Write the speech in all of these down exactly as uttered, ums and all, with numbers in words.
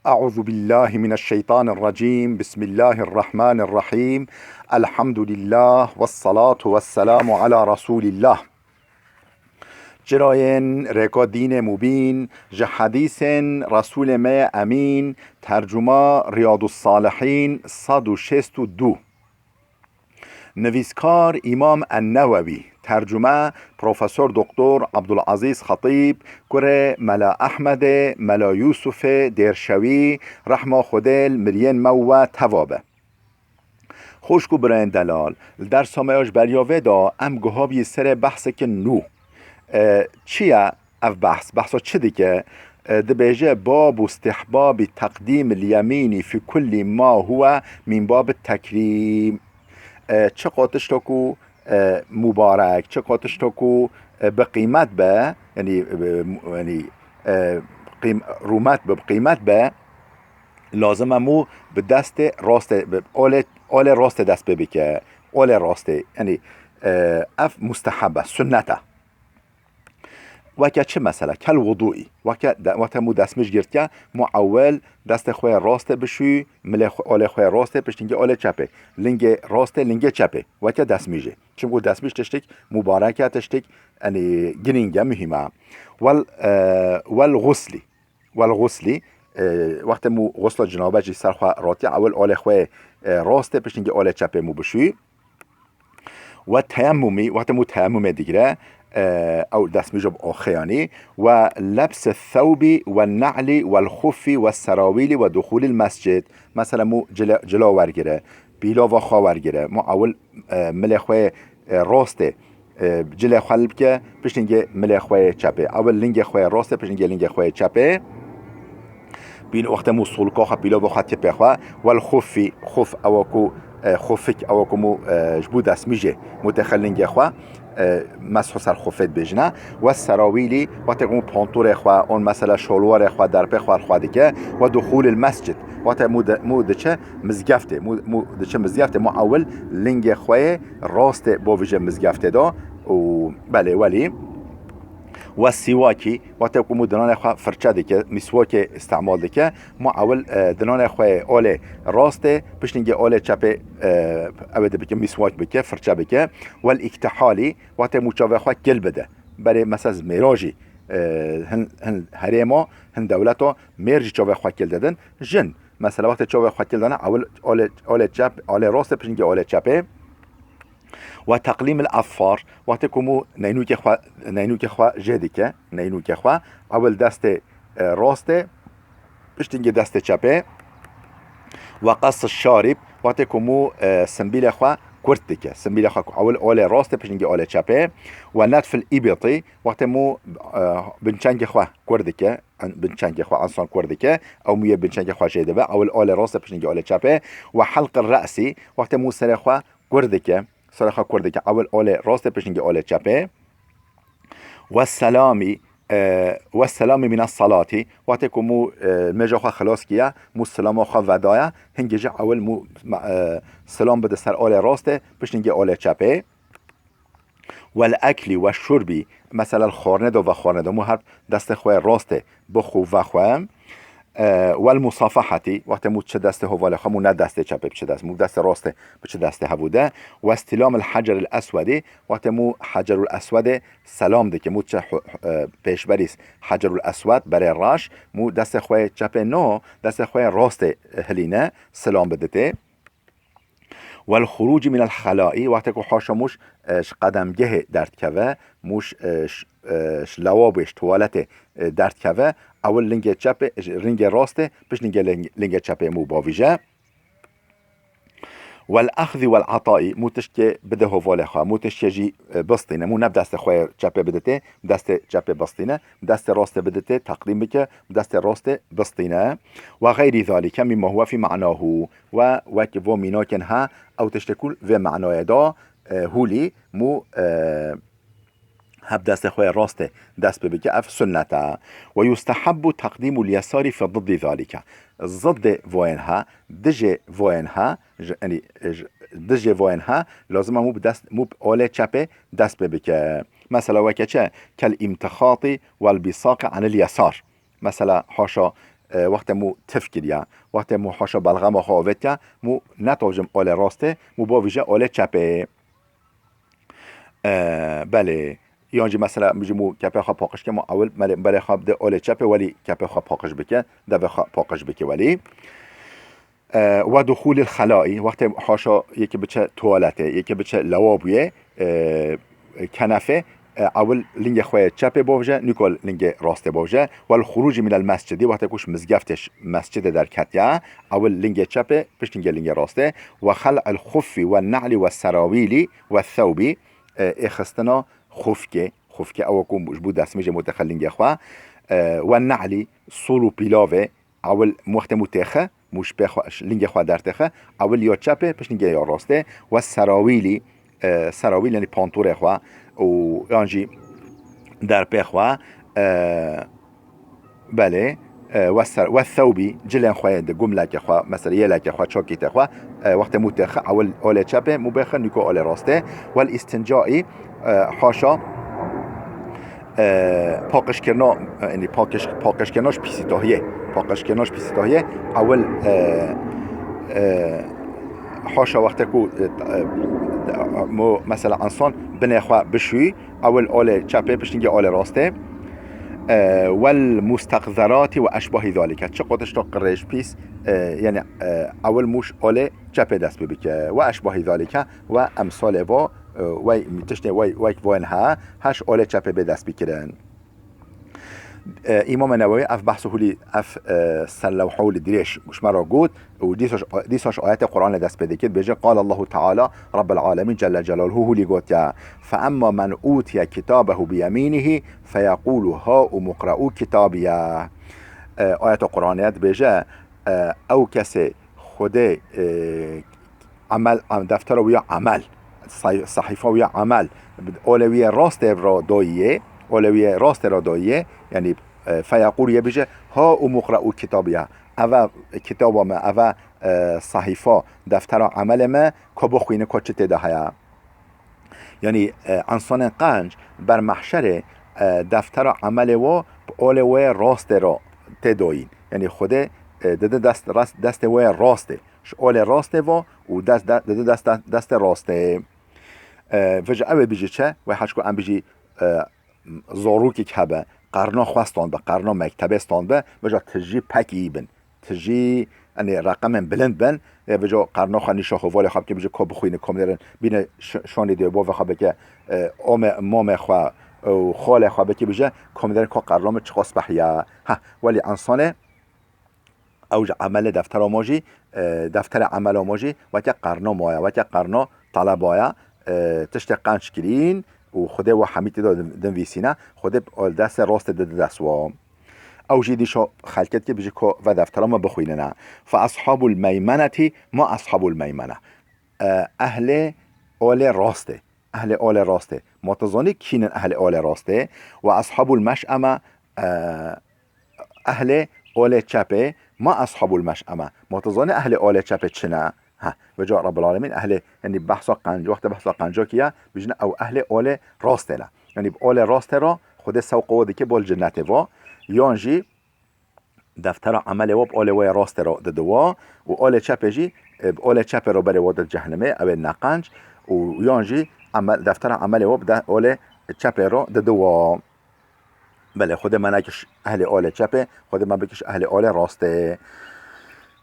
أعوذ بالله من الشيطان الرجيم. بسم الله الرحمن الرحيم. الحمد لله والصلاة والسلام على رسول الله. Çirayên rêka dînê mubîn, ji hedîsên Resûlê me yê Emîn, tercuma Riyadus Salihîn sed û şêst û du. Nivîskar Îmam En-Newewî, tercume Profesor Doktor Abdulazîz Xetîb, kurê Mela Ehmedê, Mela Yûsufê Dêrşewî, rehma Xwedê li miriyên me û we teva be. Xwişk û birayên delal, li dersa me ya ji beriya vê de em guha bûyî serê behsekî nû. E, çi ye ev behs? Behsa çi dike? E, dibêje: "Babu istihbabi teqdîmil yemînî fi kullî ma huwe min babi tekrîm." E, çiqa tişta ku, e, mubarek, çiqa tişta ku, e, bi qîmet be, yanî, e, mu-, yanî, e, qîm-, rûmet be, bi qîmet be, lazim e mû bi destê rastê, bi olê, olê rastê dest pê bike. Olê rastê, yanî, e, ev musteheb e, sunnet e. Weke çi mesela? Kel wuduî. Weke de, weke mû destmîj girtke, mû ewil destê xwe yê rastê bişûyî, milê xwe, olê xwe yê rastê, piştîngê olê çepê. Lingê rastê, lingê çepê. Weke destmîjê. Çimku destmîj tiştik mubarek e, tiştik, yanî, girîng e, muhîm e. Wel, e, wel xuslî. Wel xuslî, e, wextê mû xusla cinabe jî ser xwe ratiye, ewil olê xwe, e, rastê, piştîngê olê çepê mû bişûyî. We teyemmumî, wextê mû teyemmumê digire, e, ew destmîja bi axê yanî, we lebse thewbî, we ne'lî, wel xuffî, we serawîlî, we duxûlîl mescid. Mesela mû cile, cila wergire, pîlava xwe wergire, mû ewil, e, milê xwe, e, rastê, e, cilê xwe li bike, piştîngê milê xwe yê çepê. Ewil lingê xwe yê rastê, piştîngê lingê xwe yê çepê. Bîn wextê mû solika xwe, pîlava xwe, tipê xwe, wel xuffî, xuf, ewa ku, e, xufik, ewa ku mû, e, ji bo destmîjê, mû têxe lingê xwe, e, meshu ser xufê dibêjine. We serawîlî, wextê ku mû pantorê xwe, on mesela şolwarê xwe, derpê xwe li xwe dike, we duxûlil mescid, wextê mû di-, mû diçe mizgeftê, mû, mû diçe mizgeftê, mû ewil lingê xwe yê rastê bavêje mizgeftê de û belê welî. We sîwakî, wextê ku mû dinanê xwe firçe dike, mîswakê îstemal dike, mû ewil, e, dinanê xwe yê olê rastê, piştîngê olê çepê, e, ew ê dibike, mîswak bike, firçe bike. Wel îktihalî, wextê mû çavê xwe kil bide. Berê mesela mêra jî, e, hin, hin herêma, hin dewleta mêr jî çavê xwe kil didin. Jin, mesela wextê çavê xwe kil dane, ewil olê, olê çep, olê rastê, piştîngê olê çepê. We teqlîmil efar, wextê ku mû neynûkê xwe, neynûkê xwe jê dike, neynûkê xwe, ewil destê, e, rastê, piştîngê destê çepê. We qas şarîb, wextê ku mû, e, simbîlê xwe kurt dike, simbîlê xwe ku ewil olê rastê, piştîngê olê çepê. We netfil îbitî, wextê mû, e, binçengê xwe kurt dike, binçengê xwe, ensan kurt dike, ew mûyê binçengê xwe jê dibe, ewil olê rastê, piştîngê olê çepê. We helqil re'sî, wextê mû serê xwe kurt dike, serê xwe kurt dike, ewil olê rastê, piştîngê olê çepê. We selamî, e, we selamî mîna salatî, wextê ku mû, e, mêja xwe xilas kiye, mû silama xwe vedaya, hingê jî ewil mû, e, silam bide ser olê rastê, piştîngê olê çepê. Wel eklî we şurbî, mesela li xwarnê de ve xwarnê de, mû her destê xwe rastê bixwe vexwe. E, wel musafaheti, wextê mû çi destê hovalê xwe, mû ne destê çepê, bi çi dest, mû destê rastê, bi çi destê hevû de. Westilamil heceril eswedî, wextê mû hecerul eswedê selam dike, mû çi hu-, e, pêşberî hecerul eswed, berê reş, mû destê xwe yê çepê no, destê xwe yê rastê hilîne, selam biditê. Wel xurucî minel xelaî, wextê ku haşa mûş, e, ji qedemgehê derdikeve, mûş, e, ş-, e, ji lewabê, ji tuwaletê, e, derdikeve, ewil lingê çepê, ji lingê rastê, pişt lingê ling-, lingê çepê mû bavîje. Wel exzî wel etaî, mû tiştkê bide hovalê xwe, mû tiştkê jî, e, bistîne, mû ne bi destê xwe yê çepê biditê, destê çepê bistîne, destê rastê biditê, teqdîm bike, destê rastê bistîne. Ve xeyrî zalike mîma huwe fî me'nahu. We wek vo mînakên he, ew tiştê ku vê me'nayê de, e, hûlî mû, e, heb destê xwe yê rastê dest pê bike, ev sunnet e. Ve yustehebbu teqdîmul yesarî fi diddî zalike. Ziddê voyên he, dijê voyên he, ji, yanî, ji, dijê voyên he, lazim e mû bi dest, mû bi olê çepê dest pê bike. Mesela weke çi? Kel îmtixatî wel bîsaqî anil yesar. Mesela haşa, e, wextê mû tif kiriya, wextê mû haşa belxema xwe avêtiya, mû netojim olê rastê, mû bovije olê çepê. E, belê. Yan jî mesela, bijî mû kepê xwe paqij ke, mû ewil melê, belê xwe bide olê çepê, welî kepê xwe paqij bike, devê xwe paqij bike welî. E, ve duhulil xelaî, wextê haşa yekî biçe tuwaletê, yekî biçe lewabûyê, e, kenefê, e, ewil lingê xwe yê çepê bovje, nîko lingê rastê bovje. Wel xuruci minel mescidi, wextê ku ji mizgeftê ş-, mescidê derketiya, ewil lingê çepê, pişt lingê, lingê rastê. Ve xel'il xuffi ve ne'li ve serawîli ve thewbî, e, êxistina xufkê, xufkê ew ku ji bo destmêjê mû têxe lingê xwe, e, ve ne'lî, sol û pîlavê, ewil wextê mû têxe, mû ji pê xwe, ji lingê xwe dertêxe, ewil ya çepê, pişt lingê ya rastê, ve serawîlî, e, serawîl yanî pantorê xwe û yan jî derpê xwe, e, belê, e, ve ser-, ve thewbî, cilên xwe yê di gumlekê xwe, mesela yêlekê xwe, çokîtê xwe, e, wextê mû têxe, ewil olê çepê, mû bêxe nîko olê rastê, wel îstincaî, e, haşa, e, paqijkirina, e, yanî paqiş-, paqijkirina ji pîsîtahiyê, paqijkirina ji pîsîtahiyê, ewil, e, e, haşa wextê ku, e, e, mo-, mesela însan binê xwe bişûyî, ewil olê çepê, pişt lingê olê rastê. E, wel mustaqzerati ve eşbahî zalike. Çi qo tişta qirêj pîs, e, yanî, e, ewil mû ji olê çepê dest pê bike. Ve eşbahî zalike ve emsalê va, e, wey tiştê wey, wek voyên he, her ji olê çepê bê dest bikirin. E, Îmam Newewî ev behs û hûlî, ev, e, serlewha hûlî dirêj ji me re got û dîsa ji, dîsa ji ayetê Qur'anê dest pê dikir, dibêje, Qal Allahu Teala Rabbel Alemin Celle Celaluhu hûlî gotiye, Fe emma men utiye kitabehu bi yeminihi fe yekulu ha umuqra'u kitabiye. E, ayeta Qur'anê dibêje, e, ew kesê Xwedê, e, emel, em-, deftera wî ya emel, say-, sehîfa wî ya emel, olê wî yê rastê re doyê, olê wî yê rastê re doyê, yanî, e, feyaqûl yê bije, ha umuqra'u kitabiya, eve kitaba me, eve, e, sehîfa, deftera emelê me, ko bixwîne, ko çi tê de heye. Yanî, e, însanên qenc ber mehşerê, e, deftera emelê wo bi olê wê rastê re tê doyîn. Yanî Xwedê, e, dide dest, rast, destê wê rastê. Ji olê rastê ve û dest, de, dide dest, destê rastê. E, vêca ew ê bijî çi? Wê heçku em bijî, e, zarokek hebe, qerna xwe standbe, qerna mektebê standbe, vêca tijî pek î bin. Tijî, enê reqemên bilind bin, e, vêca qerna xwe nîşa hevalê xwe bike, bijî ko bixwîne, komderin bîne ş-, şanê dê bavê xwe bike, e, ome, mamê xwe, e, û xalê xwe bike, bije, komderin ko qerna min çiqas behiya. Heh, welî însanê, ew ji emelê deftera ma jî, e, deftera emela ma jî weke qerna ma ye, weke qerna teleba ye, e, tiştê qenc kirîn û Xwedê we hemî tê de din-, dinvîsîne, Xwedê destê rastê dide dest wa. Ew jî dîşo xelkê dike, bijî ko ve deftera me bixwînine. Fe ashabul meymenetî, ma ashabul meymene. E, ehlê olê rastê. Ehlê olê rastê. Ma tu zanî kî nin ehlê olê rastê? Ve ashabul meş'eme, e, ehlê olê çepê. Ma ashabul meş'eme. Ma tu zanî ehlê olê çepê çi ne? Ha, vêca Rabbul Alemin ehlê, yanî behsa qenc, wextê behsa qenca kiye, bijîne ew ehlê olê rastê ne. Yanî bi olê rastê re Xwedê sewqa we dike bol cennetê ve. Yan jî deftera emelê we bi olê we rastê re dide we û olê çepê jî, e, bi olê çepê re berê we dide cehnemê, ew ê neqenc û yan jî emel, deftera emelê we bi de olê çepê re dide we. Belê, Xwedê me nekir ji ehlê olê çepê, Xwedê me bikir ji ehlê olê rastê.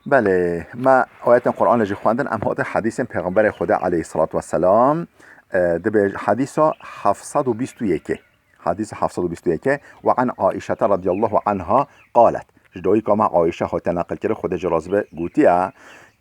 Belê, me ayetên Qur'anê jî xwendin, em hatin hedîsên Pêxemberê Xwedê aleyhisselatu vesselam, e, dibê hedîsa heft sed û bîst û yekê. Hadîs heft sed û bîst û yekê, "Ve an Aişete radiyallahu anha qalet." Ji dayika me Aişe hate neqil kirin, Xwedê jê razî be, gotiye,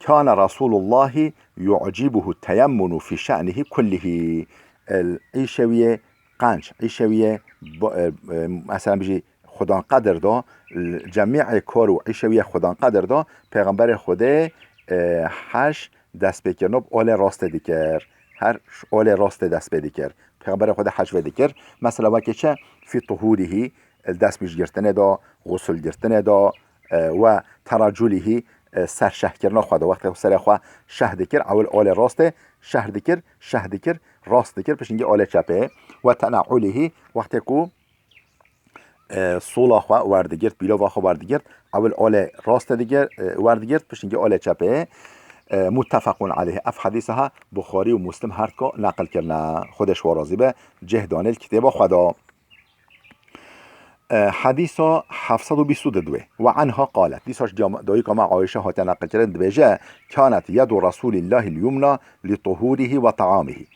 "Kâne Resûlullahî yu'cibuhu teyemmunu fî şe'nihi kullihî." El îşe wî yê qenc, îşe wî yê bo-, e, e, mesela bijî Xudan Qedir da, l-, cemî'ê kar û îşe wî yê Xudan Qedir da, Pêxemberê Xwedê, e, hej destpêkirina bi olê rastê dikir. Her ji olê rastê dest pê dikir. Pêxemberê Xwedê hec vê dikir. Mesela weke çi? Fî tuhûrihî, li destmîjgirtinê de, xusûlgirtinê de, e, we teraculihî, e, serşehkirina xwe de. Wextê serê xwe şeh dikir, ewil olê rastê şeh dikir, şeh dikir, rast dikir, pişingî olê çepê. We tenaulihî, wextê ku e, sola xwe werdigirt, pîlova xwe werdigirt, ewil olê rastê digir, e, werdigirt, piştî olê çepê. E, muttefaqun aleyh. Ev hedîsa ha Buxarî û Muslim her ko neqil kirine. Xwedê ji wan razî be. Cih danê li kitêba xwe de. E, hedîsa heft sed û bîst û du. Ve anha qalet. Dîsa ji diyam-, dayika me Ayşe hate neqil kirin, dibêje, kanet yedu Resûlîllahî l-yumna li tuhûrihî ve taamihî.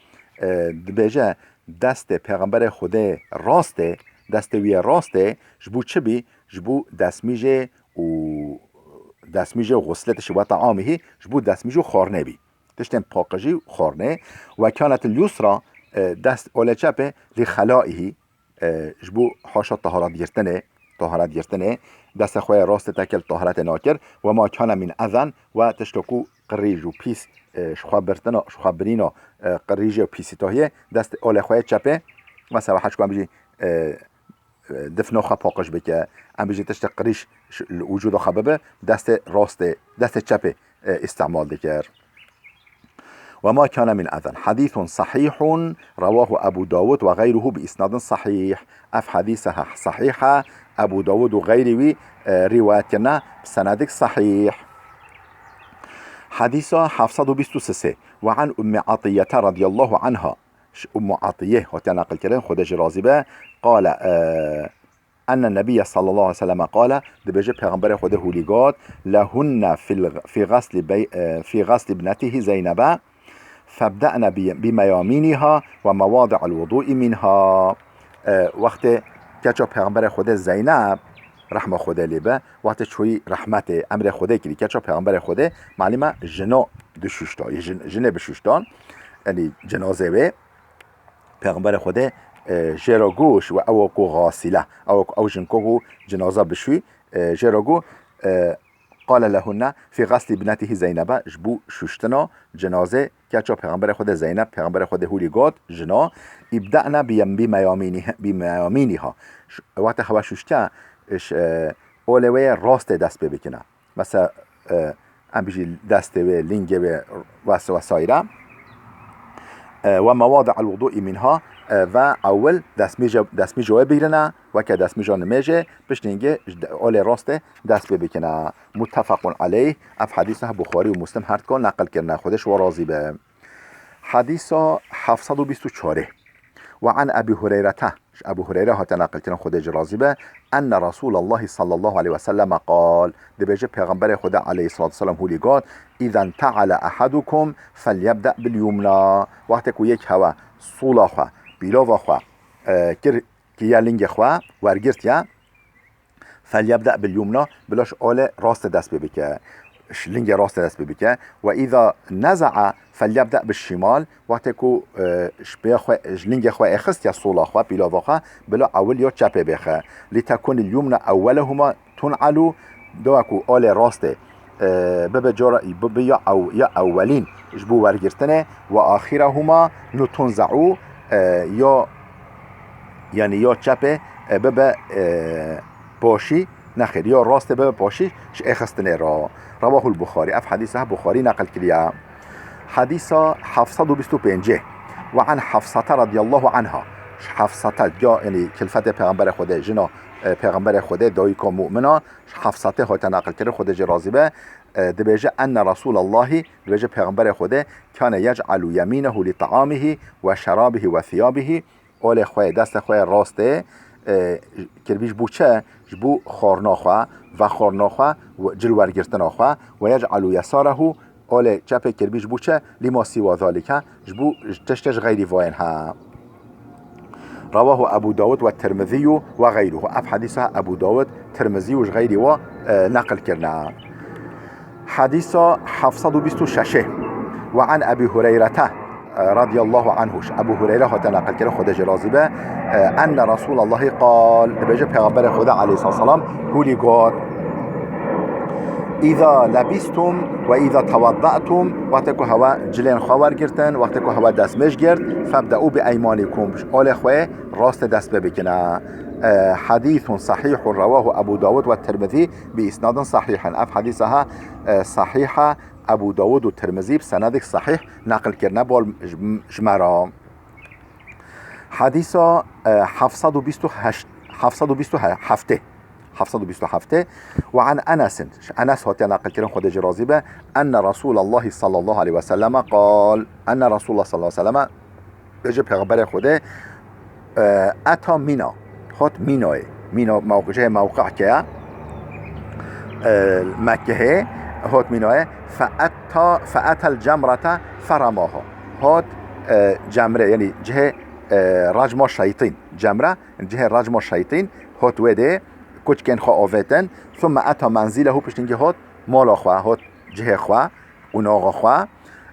E, dibêje, destê Pêxemberê Xwedê rastê, destê wî yê rastê, ji bo çi bî? Ji bo destmîjê û destmîjê û xuslê tiştî ve taamihî, ji bo destmîj û xwarnê bî. Tiştên paqijî û xwarnê. Ve kanet l-yusra, e, dest olê çepê, li xelaihî, e, ji bo haşa taharet girtinê, taharet girtinê, destê xwe yê rastê tekê li taharetê nakir, ve ma kana min ezen, ve tişta ku qirîj û pîs, e, ji xwe birtina, ji xwe birîna, e, qirîjê û pîsîtahiyê, dest olê xwe yê çepê, mesela hej ku em bijî, e, e, difna xwe paqij bike, em bijî tiştê qirîj ji, li wicûda xwe bibe, destê rastê, destê çepê, e, îstemal dikir. Ve ma kana min ezen. Hedîsun sahîhun, rewahu Ebu Dawud ve gayruhu bi isnadin sahîh. Ev hedîsa he sahîh e, Ebu Dawud û xeyrî wî, e, rîwayet kirine bi senedik sahîh. Hedîsa heft sed û bîst û sê. Ve an Ummi Atiyete radiyallahu anha. Ji Ummu Atiyê hatiye neqil kirin, Xwedê jê razî be. Qale, e, Enne Nebiyye sallallahu aleyhi ve selleme qale, dibêje Pêxemberê Xwedê hûlî got, lehunne fil, fî xeslî bey-, e, fî xeslî ibnetihi Zeynebe, febde'ne bi, bi meyamîniha ve mewadi'el wudu'i minha. E, wextê keça Pêxemberê Xwedê Zeyneb, rehma Xwedê lê be, wextê çûyî rehmetê, emrê Xwedê kirî, keça Pêxemberê Xwedê, malî me jino dişuşta, jin-, jinê bişuştan, yanî cenazê wê, Pêxemberê Xwedê, e, jê re got, we ew ku xasîle, ew ku ew jin ku cinaza bişûy, e, jê re got, e, qale lehunne fî xeslî ibnetihî Zeynebe, ji bo şuştina cinazê keça Pêxemberê Xwedê Zeyneb, Pêxemberê Xwedê hûlî got, jina, îbde'ne bi yem-, bi meyamînî-, bi meyamînîha. Ş-, wextê hewa şuştiye, ş-, e, olê wê yê rastê dest pê bikine. Mesela, e, em bijî destê wê, lingê wê, wes-, wesaîre. E, ve mewadi'el wudu'i minha, e, ve ewil destmîje-, destmîja wê bigirine, weke destmîja nimêjê, piştî hingê ji de-, olê rastê dest pê bikine. Muttefaqun aleyh, ev hedîsa Buxarî û Muslim her dikan neqil kirine. Xwedê ji wan razî be. Hedîsa heft sed û bîst û çar. Ve an Ebî Hureyrete, ji Ebû Hureyre hate neqilkirin, Xwedê jê razî be, enne Resûlallahî sallallahu aleyhi ve selleme qal, dibêje Pêxemberê Xwedê aleyhissalatu vesselam hûlî got, "Îzen te'ale ehadukum felyebde bil yumna." Wextê ku yek hewe sola xwe, pîlava xwe, e, kir, kiriye lingê xwe, wergirtiye, "Felyebde bil yumna", bila ji alê rastê dest pê bike. Ji lingê rastê dest pê bike. "Ve îza neza'a felyebde bil şimal", wextê ku, e, ji pê xwe, ji lingê xwe êxistiye sola xwe, pîlava xwe, bila ewil ya çepê bêxe. "Li tekunil yumna ewwelehuma tun'alu", dowa ku alê rastê, e, bibe cara, bibe ya ew-, ya ewwelîn ji bo wergirtinê, "ve ahirehuma nutunza'u", e, ya, yanî ya çepê, e, bibe, e, paşî, nexêr, ya rastê bibe paşî ji êxistinê re. Rewahul Buxarî. Ev hedîsa Buxarî neqil kiriye. Hedîsa heft sed û bîst û pêncê. Ve an Hafsate radiyallahu anha. Ji Hafsate, ca, yanî kilfetê Pêxemberê Xwedê, jina, e, Pêxemberê Xwedê, dayika mu'mina, ji Hafsate hate neqil kirin, Xwedê jê razî be. E, dibêje, enne Resûlallahî, dibêje Pêxemberê Xwedê, kane yec'alu yemînehu li ta'amihî ve şerabihî ve thiyabihî, olê xwe, destê xwe rastê, e, kiribî ji bo çi? Ji bo xwarina xwe, vexwarina xwe, û cil wergirtina xwe, ve yec'alu yesarehu, olê çepê kiribî ji bo çi? Lima sîwa zalike, ji bo tiştê ji xeyrî vayên he. Rewahu Ebu Dawud ve Tirmizî ve xeyruhu. Ev hedîsa Ebu Dawud, Tirmizî û ji xeyrî ve, e, neqil kirine. Hedîsa heft sed û bîst û şeş. Ve an Ebî Hureyrete, e, radiyallahu anhu. Ji Ebû Hureyre hate neqil kirin, Xwedê jê razî be. E, enne Resûlallahî qal, dibêje Pêxemberê Xwedê aleyhisselam hûlî got, "Îza lebîstum ve îza tewedda'tum", wextê ku hewe cilên xwe wergirtin, wextê ku hewe destmêj girt, "febde'û bi eymanikum", ji alê xwe rastê dest pê bikine. E, hedîsun sahîhun rewahu Ebu Dawud ve Tirmizî bi isnadin sahîhin. Ev hedîsa ha, e, sahîh e, Ebu Dawud û Tirmizî bi senedik sahîh neqil kirine bol ji, ji me re. Hedîsa, e, heft sed û bîst û heşt, heft sed û bîst û heftê. Heft sed û bîst û heft. Ve an Enesin. Enes hatiye naqil kirin, Xwedê jî razî be. Enne Resûlallahi sallallahu aleyhi ve selleme qal. Enne Resûlallah sallallahu aleyhi ve selleme, bêje Pêxemberê Xwedê, e, eta Mîna. Hot Mînayê. Mîna mewqi-, cihê mewqi ke ye, e, Mekkehê, hot Mînayê. Fe eta, fe etel cemrete feremaha. Hot, e, cemre, yanî cihê, e, recma şeytîn. Cemre, cihê recma şeytîn. Hot wê dê, kuçkên xwe avêtin. Thumme eta menzilehu, piştî hingê hot mala xwe, hot cihê xwe, qunaxa xwe,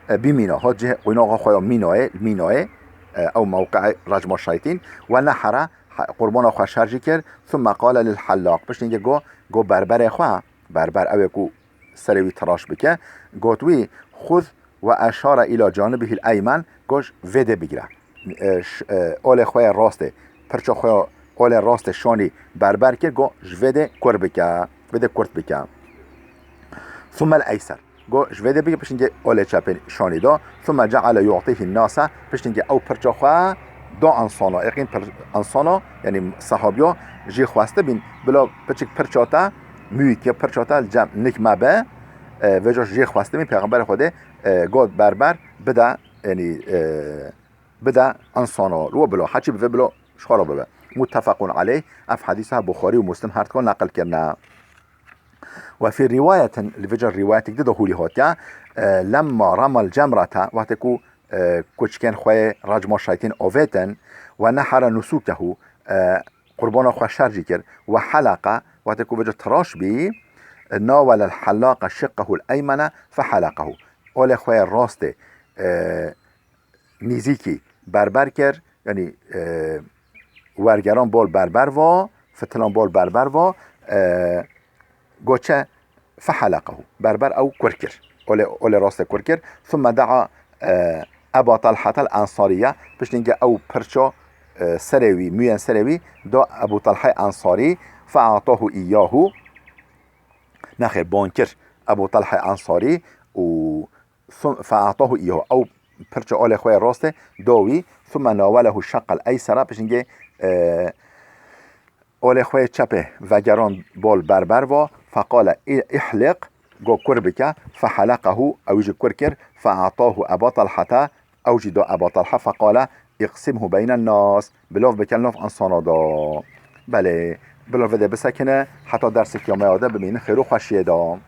e, bi Mîna, hot cihê qunaxa xwe ya Mînayê, Mînayê, e, ew mewqeê recma şeytîn, ve nehera, he-, qurbana xwe şer jî kir, thumme qale lil hellaq, piştî hingê got, got berberê xwe, berber ew ê ku serê wî tiraş bike, got wî, xuz ve eşare îla canibihil eymen, got, vê dê bigire. E, ş-, e, olê xwe yê rastê, pirça xwe ya olê rastê şanî berber kir, got, ji vê dê kur bike, vê dê kurt bike. Thumel eyser. Got, ji vê dê bike, piştî hingê olê çepê şanî da. Thume ceale yu'tîhin nase, piştî hingê ew pirça xwe da ensana, êqîn pir-, ensana, yanî sehabiya jê xwestibîn, bila piçik pirça te, mûyîk ya pirça te li cem nik me be, e, vêca jê xwestibîn, Pêxemberê Xwedê, e, got berber, bide, yanî, e, bide ensana, li we bila, heçî bi vê bila ji xwe re bibe. Muttefequn aleyh, ev hedîsa Buxarî û Muslim her dikan neqil kirine. Ve fî rîwayetin, li vêca rîwayetek di de hûlî hatiye, e, lemma remal cemrete, wextê ku, e, kuçkên xwe yê recma şeytîn avêtin, ve nehara nusukehu, e, qurbana xwe şer jî kir, ve heleqa, wextê ku vêca tiraş bî, e, nawelel helaqa şiqqehul eymene fe heleqehu. Olê xwe yê rastê, e, nîzîkî berber kir, yanî, e, wergeran bol berber va, fitilan bol berber va, e, goçe feheleqehu. Berber ew kur kir. Olê, olê rastê kur kir. Thumme daa, e, Eba Talhatel Ensariye. Piştî hingê ew pirça, e, serê wî, mûyên serê wî, da Ebu Talhay Ensarî, fe'atahu iyyahu. Nexêr, ban kir Ebu Talhay Ensarî û Thum-, fe'atahu iyyahu. Ew pirça olê xwe yê rastê da wî. Thumme nawelehu şeqqel eysera. Piştî hingê, e, olê xwe yê çepê vegeran bol berber va. Feqale i-, ihliq. Go kur bike. Feheleqehu. Ew jî kur kir. Fe'atahu Eba Talhete. Ew jî da Eba Talha. Feqale iqsimhu beynen nas. Bilov bike li nav ensana da. Belê. Bilov vê dê bisekine. Heta dersek ya me ya de bimînin xêr û xweşiyê de.